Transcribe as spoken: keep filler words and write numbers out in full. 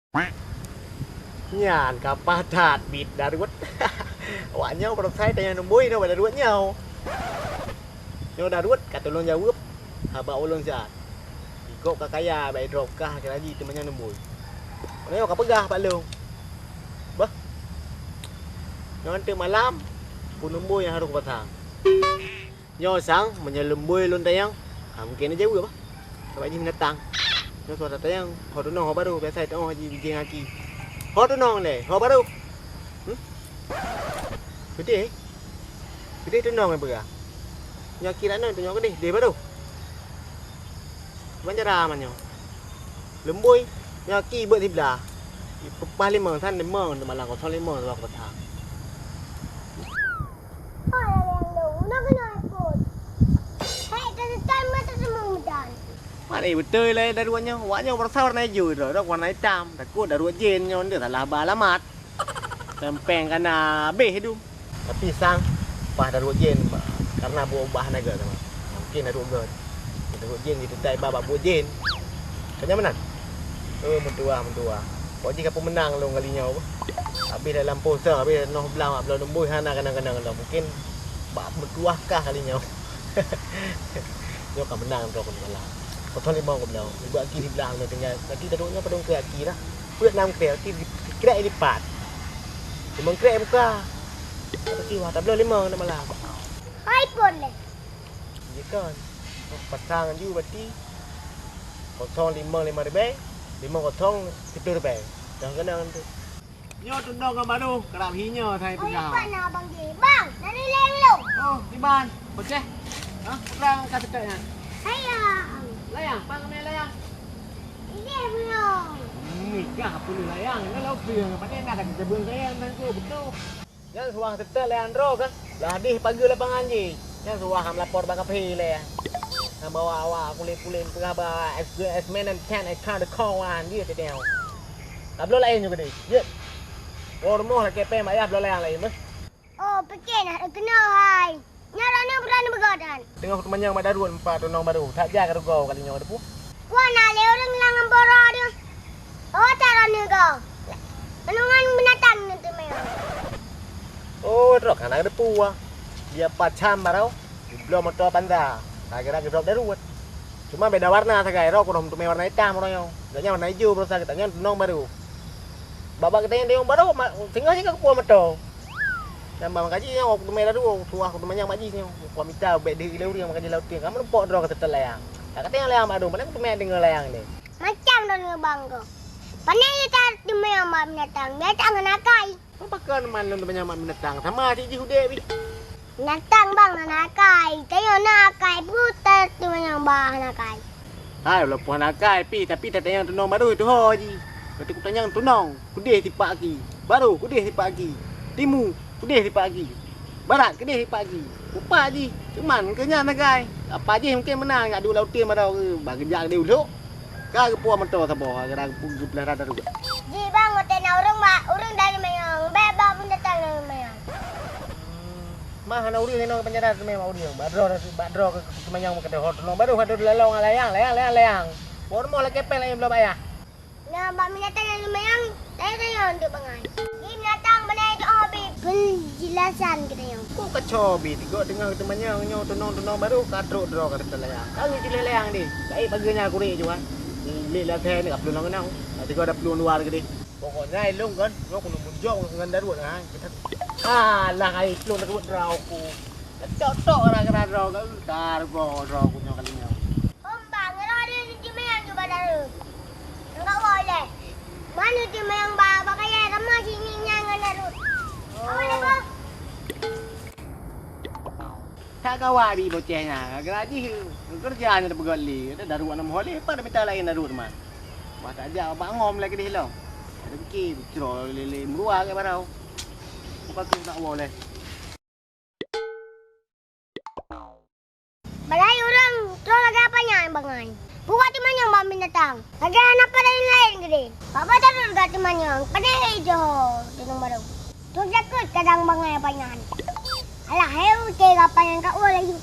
Nyan ka paih that biet Daruet. Awak nyoe baroe sai tanyong numboi nyoe bak Daruet nyoe. Nyoe Daruet ka tulông jaweueb haba ulôn siat. Gob ka kaya bak droe kah lagi teumanyong numboi. Nyoe ka peugah bak lôn. Bah. Nyoe teuk malam, peue numboi nyang harôh kupasang. Nyoe sang, meunyoe lumboi lôn tanyong, ha, mungken jaweueb bah. Sabab jih binatang. Nyoe suara tanyong, ho tunong ho barô, biasa teuoh ji bijéh aki. Ho tunong lé, ho barô. Hmm? Keudeh. Keudeh tunong nyang peugah. Nyoe aki lakoe tunong keudeh, deh barô. Ban cara man nyoe. Lumboi, nyoe aki beuet siblah. Peupah limong, san limong, malam kosong limong, dua kosong. Hai, aneuk lôn, na keunoe ikot. Hai, teuseutôt mata seumang meudan. Mari beutôi lé Daruet nyoe. Awak nyoe beurasa warna ijo droe, droe warna itam. Takot Daruet jén nyoe, nyoe salah ba alamat. Péng-péng ka na habéh dum. Tapi sang, paih Daruet jén, karena buet ubah naga sama. Mungken Daruet göt. Daruet jén jiteutai ba bak buet jén. Ka nyan meunan? Oh, meutuah, meutuah. Pokok jih ka peumeunang lôn kali nyoe. Habéh dalam posa, habéh noh blang bak bloe numboi hana keunong-keunong lom. Mungken bak meutuah kah kali nyoe. Nyoe ka meunang droe keuneuk malam. Kosong limong keu bloe. Ibu aki siblah lôn tinggai. Nanti Daruet nyoe padum keu aki dah. Peuet nam krek, aki krek lipat. Limong krek buka. Tapi wah tabloe limong keuneuk malam. Hai pon lé. Jikon. Pasang ju berarti kosong limong lima ribèe, limong kosong siplôh ribèe. Dah keunong tu. Nyoe tunong ngon barô, karab hi nyoe sai peugah. Oh, pat na abang jih. Bang, na nilai lôn. Oh, kiban. Boceh. Ha, peue ka seutôt nyan? Sayang. Layang, pat keume layang? Ini belum. Hmm, kah peue layang? Nyoe laôt peue? Pakai na ka jabeueng sayang tangku, beutôi. Nyan suah seutôt lé Andro kan. Lah dih pageue lapangan jih. Nyan suah ham lapor bak kafe lé. Nyan bawa awak kulét-kulét peugah ba S G S man and ten account the call wan dia teudeung. Tabloe laén nyoe keudeh. Jeuet. Woe rumoh lakée péng bak yah bloe layang laén beuh. Oh, pike na keunoe hai. Nyan droeneuh beurani beugodan. Teungoh teumanyong bak Daruet meupat tunong barô. That jak ka rugoe kali nyoe deupue. Kuah na lé ureueng lam ngon boro deuh. Oh, that droeneuh goe. Anu ngon binatang nyan teumé. Oh, trok hana deupue. Dia pacam barô. Dibloe moto Avanza. Gara-gara geudrop Daruet. Cuma beda warna sagai. Roh kureueng teumé warna itam roh nyoe. Gobnyan warna ijo barosa geutanyoe tunong barô. Bak-bak geutanyoe tunong barô, ma-, singoh jih ka kupuih moto. Dan bang gaji nyoe, aku teumé Daruet, tuah aku teumanyong bak jih nyoe. Aku mita ubek deuh ilée ureueng maka jih lam uteuen. Kamoe neupok droe ka teuteuk layang. Ka katanyong layang bak dum, pane kuteumé deungoe layang lé. Macam droeneuh bang goh. Pane lé that teumanyong bak binatang. Binatang hana akai. Pakon man lôn teumanyong bak binatang? Sama cit jih udeb jih. Binatang bang hana akai. Tanyoe na akai, peue that teumanyong bak hana akai. Hai, walaupun hana akai pih, tapi tatanyong tunong barô tuho jih. Berarti kutanyong tunong, keudeh tipak aki. Barô, keudeh tipak aki. Timu, keudeh tipak aki. Barat, keudeh tipak aki. Upat jih. Cuman keu nyan sagai. Apa jih mungken meunang jak duek lam uteuen barô, bah geujak keudeh ulok. Ka geupuih moto saboh, gara-gara geupeulahra Daruet. Jih bang, watée na ureueng bak, ureueng dari Mayang. Bèk bak pun datang dari Mayang. Ma hana ureueng inoe panjara teumé bak ureueng. Bak droe, bak droe keu teumanyong meukeudeh ho tunong barô, ha droe lalong layang, layang, layang, layang. Woe rumoh lakée péng laén bloe bak yah. Nyoe bak binatang nyang lumayan, tayang-tayang untuk bangai. Di binatang beunai itu habis penjelasan kita nyoe. Ku kaco bi tigo teungoh teumanyong nyoe tunong-tunong barô ka trok droe ka teulayang. Ka lheueh jileh layang deh. Baik pagi nyan kurek juan. Lé lasai ni ka plueng lam keunong. Ka tigo ada plueng luar ke deh. Pokoknya ilong kan, nyoe keuneuk munjok ngon Daruet ha. Alah ai plueng Daruet droe ku. Tok-tok gara-gara droe ka, ka rugoe droe ku nyoe kali nyoe. Om bang, ngeurah deh di Timayang ju ba Daruet. Enggak boleh. Mana Timayang ba, ba kaya ramah sini nyan ngon Daruet. Oh. Apa dah, Bang? Tak gawa bi bocah nya. Gara-gara jih kerja nya dah peugah lé. Ada Daruet nama holeh, apa dah minta lain Daruet mah. Wah tak jak bak ngom lagi deh lo. Ada fikir, curo lele meurua ke barau. Bukan tu tak boleh. Balai ureueng troh lagèe apa nyan bangai. Buka teumanyong bak binatang. Lagèe hana padahai laén geude. Bak-bak tarot lagèe teumanyong. Padahai ijo deungon barô. Troh jakeuet kadang bangai apa nyan. Alah, heu, cè apa nyan ka ueh laju.